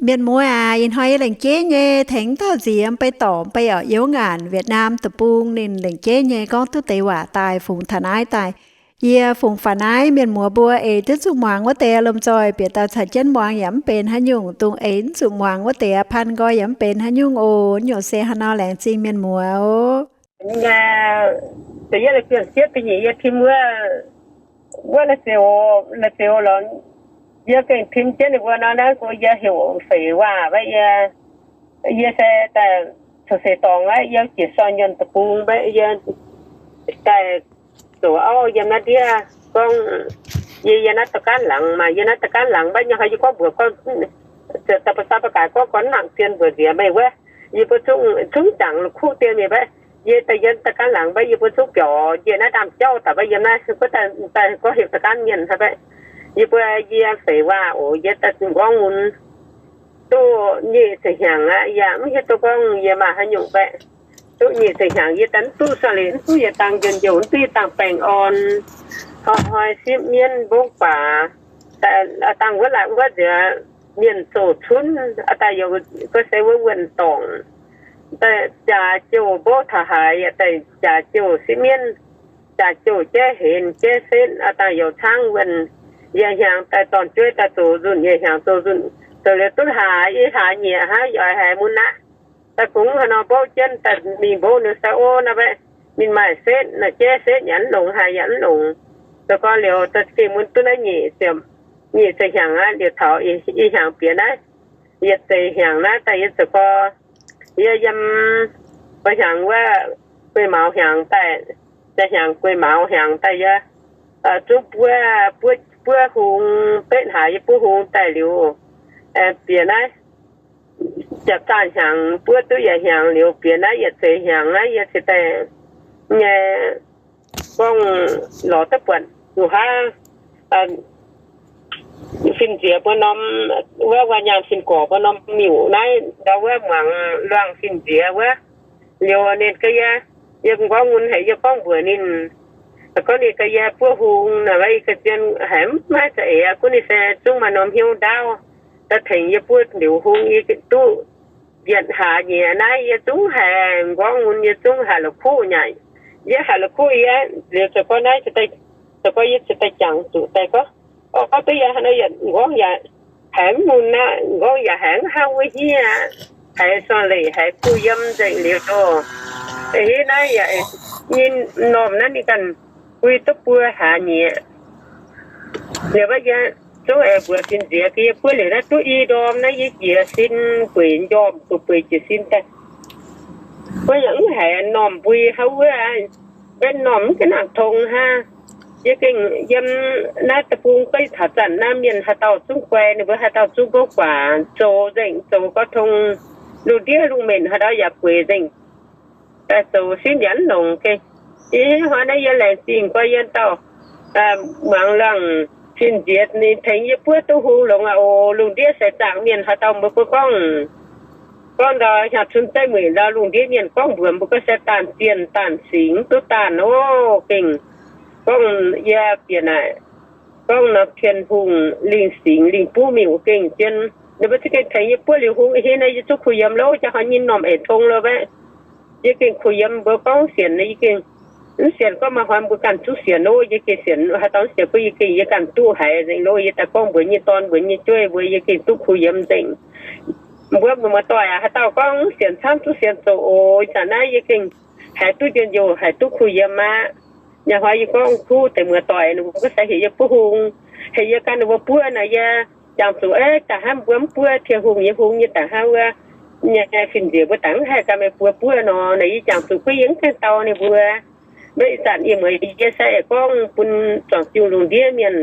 Mienh muoz aac, ih hnoi yie lengc jeiv nyei tengx dauh nziex mv bei dorc mv bei oc, yiem wuov ngaanc Việt Nam deic-bung. Ninh lengc jeiv nyei gorngv duqv deix waac daaih fungx taux naaiv daaih. Yie fungx faaux naaiv, mienh muoz mbuo eix duqv zuqc muangx wuov deix lomh nzoih, bieqc daaih caux jienv muangx yaac mv benx haaix nyungc. Dongh eix mv zuqc muangx wuov deix, pan nqoi yaac mv benx haaix nyungc oc. Nyungc se haaix nor, laengz zingh mienh muoz oc. Yie la'juonh sieqv da'nyeic yie tim wuov, wuov la'zioux, la'zioux lorqc. Yie gengh tim jienv ninh mbuo nor naaiv, yie heuc Feix Waac maiv, yie, yie se daaih caux seix dorngx aqv, yie jiex Soi Nyuonh deic-bung maiv, yie daaih zoux auv yiem naaiv ndiev gorngv, yie, yie naaiv da'gaanv laangz maah, yie naaiv da'gaanv laangz maiv, nyei hnoi yie gorngv mbuox gorngv, da'ba'sav ba'gaaix gorngv, gorngv nangc zien mbuox nziex meih wuov, yie mbuo zungv, zungv jangx la'kuqv dien mingh maiv. Yie daaih yiem da'gaanv laangz maiv, yie mbuo zungv biaux njiec naaiv ndaamv-jauv daaih maiv, yiem naaiv gorngv heuc da'gaanv mienh hnangv maiv. Yie mbuo, yie Feix Waac oc, yie daaih gorngv mun duqv nyic ziepc hnyangx aqv, yaac mv hiuv duqv gorngv yie maaih haaix nyungc baeqc. Duqv nyic ziepc hnyangx yie daaih mv duqv sanh leiz, mv duqv yietc dangh njien-youh, mv duqv yietc dangh baengh orn. Hnoi-hnoi sipv mienv mbopv guaax, dangh wuov laatc wuov nziex mienh zoux cunv, daaih youz ga'sie wuov wuonh dorngc, daaih jaax jouh mbopv taux haaix yaac daaih jaax jouh sipv mienv, jaax jouh jaiv henx jaiv setv, daaih youz caangv wuonh. Yie hnyangx daaih dorn-jueiv daaih zoux nzunc, yie hnyangx zoux nzunc, zoux liuz duqv hlaax, yie hlaax nyieqc hnangv, youz haiz mun aqv. Daaih kungx haaix nor mbouv jienv daaih mingh mbouv ninh sai o naaiv mbaeqv, ninh maaih setv, ninh jaiv setv yaac mv longx, haiz yaac mv longx. Zoux gau liuz daaih gengh mun duqv naaiv nyic ziepc, nyic ziepc hnyangx aqv. Liuz taux ih hnyangx bieqc naaiv, yietc ziepc hnyangx naaiv daaih yie zoux gau, yie yiem mba'hnyangx wuov guei maux hnyangx daaih, ziepc hnyangx guei maux hnyangx daaih yie zungv buov, buov, buov hung, betv hlaax yie buov hung daaih liuz, bieqc naaiv ziepc zaah hnyangx buov duqv yietc hnyangx liuz, bieqc naaiv yietc ziepc hnyangx naaiv yie cingx daaih nyei gorngv lorz duqv buatc zuqc haav fin-nziex mbuo norm, wuov waac nyaanh fin-gorx mbuo norm miuc naaiv ndau wuov muangx luangh fin-nziex wuov. Liuz ninh gaav yie, yie gorngv mun haic yie gorngv mbuox ninh, gorngv ninh gaav yie buov hung naaic, yie ga'zien haiz mv maaih za'eix aqv. Gunv ninh se zungv maaih norm hnyouv ndaauv daaih tengx yie buov liuz hung, yie duqv yietc hlaax nyieqc naaiv yie zungv haiz gorngv mun, yie zungv haiz la'kuqv nyaic. Yie haiz la'kuqv yie liuz zoux gorngv naaiv, zoux gorngv yie cingx daaih jangx zuqc daaih gorngv, o, gorngv duqv yie haaix nor yietc gorngv yaac haiz mv mun aqv, gorngv yaac haiz mv hnangv wuov hniev aqv, haiz sorng-leic, haiz kuh yiem nzengc liuz, ih naaiv yaac nyei m'normh naaiv ninh ganh bui duqv buo hlaax nyieqc. Liuz maiv yie zungv aengx mbuox fin-nziex gaax yie buov liuz naaiv duqv i ndorm naaiv yie jiez sin gueic njormh, gueic bueix jiez sin daaih. Wuov yaac mv haiz m'normh mbui hnangv wuov, mbenv m'normh mv ga'nangc tong hnangv. Yie gengh yiem naaiv deic-bung gorngv taux zanc naaiv mienh haaix dauh zungv guai, ninh mbuo haaix dauh zungv mbouv guaax zoux nzengc, zoux gau tong, lungh ndiev lungh mbenc haaix dauh yaac bueix nzengc. Zoux simv yaac mv longx gengh. Ih hnoi naaiv yie laengz zingh gorx yie dauh muangx luangh fin-nziex ninh tengx yie buov duqv hung longx aqv oc. Lungh ndiev seix zaangc mienh haaix dauh mbuo gorngv, gorngv ndau hnyangx-cun zeiv mueic ndau lungh ndiev mienh gorngv mbuox mbuo gorngv se daanh zienh daanh singx duqv daanh oc. Gengh gorngv yie bieqc naaic, gorngv nor Tin-Hungh lingh singx lingh buv miuc gengh zien. Ninh mbuo za'gengh tengx yie buov liuz hung, ih hnoi naaiv yie zungv kuh yiem lov, jaa hnoi nyei m'normh eix tong lov maiv. Yie gengh kuh yiem, mbuo gorngv sienx nor yie gengh mv sienx, gorngv maaih hnoi mbuo ganh zungv sienx lov, yie gengh sienx, haaix dauh mv sienx bun yie gengh yie ganh duqv haiz nzengc lov. Yie daaih gorngv mbuox nyei dorn mbuox nyei jueiv mbuo, yie gengh duqv kuh yiem nzengc. Mbuo muoz-doic aac, haaix dauh gorngv mv sienx camv zungv sienx zoqc oc. Ih zanc naaiv yie gengh haiz duqv njien-youh, haiz duqv kuh yiem aqv. Nyei hnoi yie gorngv kuv deix muoz-doic, ninh mbuo gorngv se heuc yie buov hung, heuc yie gan ninh mbuo buov nor, yie jangx zuqc, da'hnangv mbuo mv buov Tin-Hungh nyei hung nyei, da'hnangv wuov nyei fin-nziex mbuo da'hnangv haih gan meih mbuo buov nor. Naaic yie jangx zuqc kuv yie mv gaengh dau ninh mbuo. Maiv ih zanc yie muoz yie se gorngv bun zuangx ziuh lungh ndiev mienh,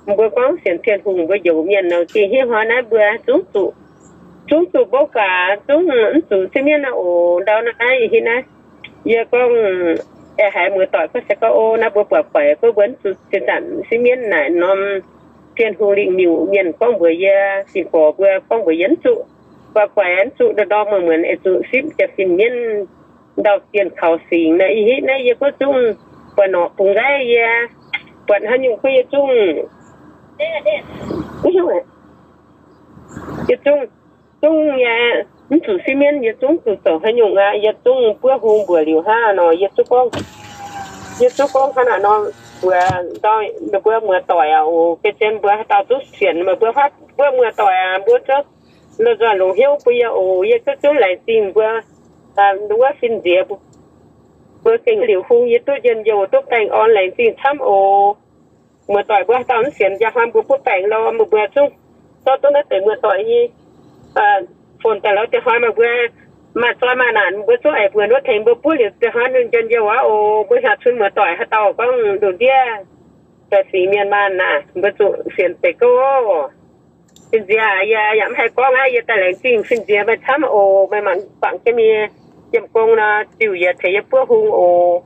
mbuo gorngv sienx Tin-Hungh mbuo njoux mienh nor, gengh hnangv hnoi naaiv mbuo zungv zuqc, zungv zuqc mbouv gaax, zungv mv zuqc siev mienv naaiv oc. Ndau naaiv ih hnoi naaiv, yie gorngv, aengx haiz muoz-doic gorngv se gorngv, o, naaiv mbuo buatc guaix gorngv mbuo mv zuqc zinh zanc siev mienv naaic norm Tin-Hungh lingh miuc mienh gorngv mbuox yie, fin-gorx mbuo gorngv mbuox yie mv zuqc, buatc guaix mv zuqc ndorm-ndorm muonz-muonz aengx zuqc sipv jaax fin-mienv ndau zienh kaux singx naaiv. Ih hnoi naaiv yie gorngv zungv buatc norqc bungx nqaiv yie, buatc haaix nyungc gorngv yie zungv Yie zungv, zungv nyei, mv zuqc siev mienv, yie zungv zuqc zoux haaix nyungc aqv. Yie zungv buov hung mbuox liuz hnangv nor, yie zungv gorngv, yie zungv gorngv hnangv naaic nor, mbuox ndau, meih mbuo muoz-doic aac oc, ga'sie mbuo haaix dauh zungv sienx meih mbuo, mbuo muoz-doic aac, mbuo zungv lomh nzoih longc hnyouv bun yie oc. Yie zungv zungv laengz zingh mbuo, wuov fin-nziex mbuo gengh liuz hung, yie duqv njien-youh duqv baengh orn, laengz zingh camv oc. Muoz-doic mbuo haaix dauh mv sienx, njang hnoi mbuo butv baengc lorh, meih mbuo zungv zorqv duqv naaiv deix muoz-doic nyei phone daaih lorz. Da'hnoi meih mbuo maaih zoi maaih naanc, mbuo zungv aengx mbuox wuov tengx mbuo buov liuz, da'hnoi ninh njien-youh aqv oc. Mbuo hnyangx cun muoz-doic haaix dauh gorngv nduqc ndiev daaih fingx mienh maanh naaic, mbuo zuqc sienx deix gouv oc. Fin-nziex, yie yaac mv haih gorngv aqv. Yie daaih laengz zingh fin-nziex meih camv oc. Meih mangc bangc jienv mienh yiem gong nor, ziux yie, tengx yie buov hung oc.